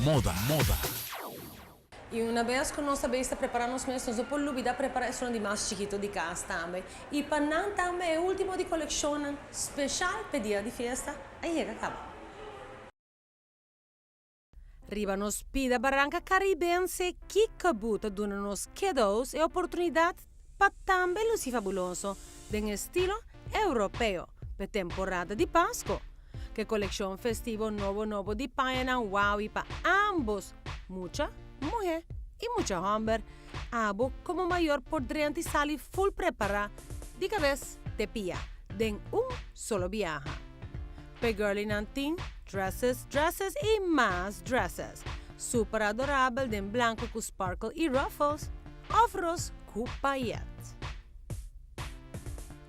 Moda. Moda. Y una bes cu nos ta bay sta prepara nos mes, nos no por lubida prepara esunnan di mas chikito di cas tambe. Y pa nan tambe e ultimo di coleccionnan special p'e dia di fiesta a yega caba. Riba nos pida baranca Caribense, Kickaboo ta duna nos kiddos e oportunidad pa tambe luci fabuloso den estilo europeo p'e temporada di Pasco. Ku e kolekshon festivo nobo nobo di pañanan wawi pa ambos mucha muhé i mucha hòmber, abo komo mayor por drenta i sali ful prepará di kabes te pia den un solo biaha. P'e girlienan tin dresses, dresses i mas dresses, super adorabel den blanko ku sparkle i ruffles òf ros ku payet.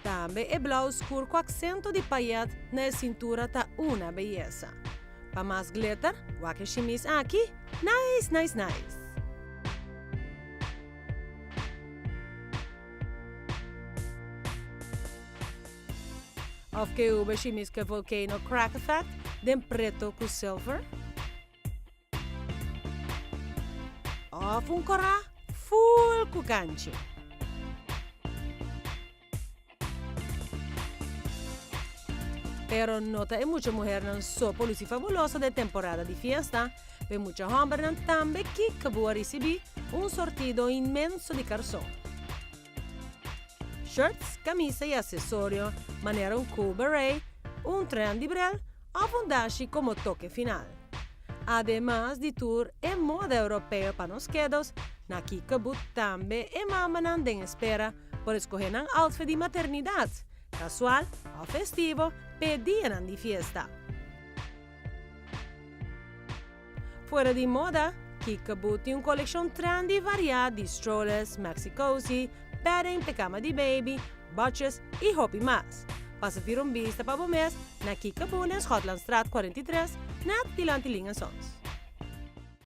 Tambe e blou skur ku aksento di payet na e sintura ta una beyesa. Pa mas glitter, wak e shimis aki, nice, nice, nice! Of ke ube shimis ku e volcano crack effect den preto ku silver? Of un korá ful ku kanchi. Pero no ta e mucha muhernan so por luci fabuloso den temporada di fiesta, p'e mucha hombernan tambe Kickaboo a ricibi un sortido inmenso di karson. Shirts, camisa y accesorio manera un cool beret, un trendy bril of un dashi como toke final. Ademas di tur e moda europeo pa nos kedos, na Kickaboo tambe e mamanan den espera por escoge nan outfit di maternidad, casual of festivo p'e dianan di fiesta. Fuera di moda, Kickaboo tin un kolekshon trendy i variá di strollers, maxi-cozy, bedding p'e kama di baby, botjes i hopi mas. Pasa tira un bista pa bo mes na Kickaboo na Schotlandstraat 43, nèt dilanti Ling en Sons.